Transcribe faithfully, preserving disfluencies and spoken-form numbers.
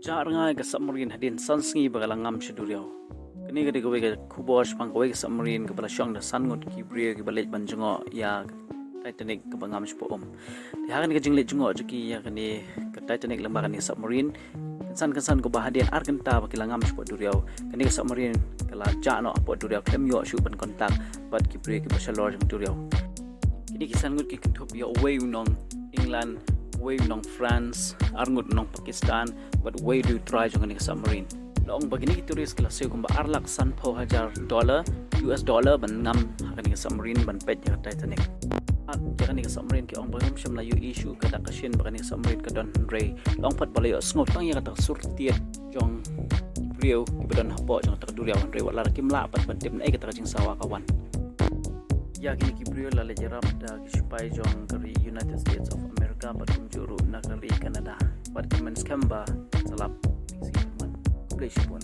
Jah rngai ka submarine hadien san sngi ba ka la ngam sha duriaw. Kane ka dei kawei ka khubor shaphang kawei ka submarine kaba la shong da san ngut ki briew kiba leit ban jngoh ïa ka Titanic kaba ngam shapoh um. Te ha kane ka jingleit jngoh jong ki ïa kane ka Titanic lyngba kane ka submarine, kynsan kynsan kaba hadien ar kynta ba ki la ngam shapoh duriaw, kane ka submarine ka la jah noh hapoh duriaw khlem ïoh shuh ban contact bad ki briew kiba shalor jong duriaw. Kine ki san ngut ki kynthup ïa uwei u nong England, uwei u nong France, ar ngut u nong Pakistan, bad uwei u trai jong kane ka submarine. La ong ba kine ki tourist ki la siew kumba ar lak sanphew hajar dollar, U S dollar, ban ngam ha kane ka submarine ban peit ïa ka Titanic. Ïa kane ka submarine ki ong ba ngam shym la ïohi shuh ka dak ka shin ba kane ka submarine ka don, hynrei la ong pat ba la ïohsngew tang ïa kata ka sur tied jong ki briew kiba don hapoh jong kata ka duriaw, hynrei wat la kim lah pat ban tip naei kata ka jingsawa ka wan. Ïa kine ki briew la leit ïarap da ki sipai jong ka ri United States of America bad kumjuh ruh na ka ri Canada. Bad ki mynskhem ba sa lap. Khublei shibun.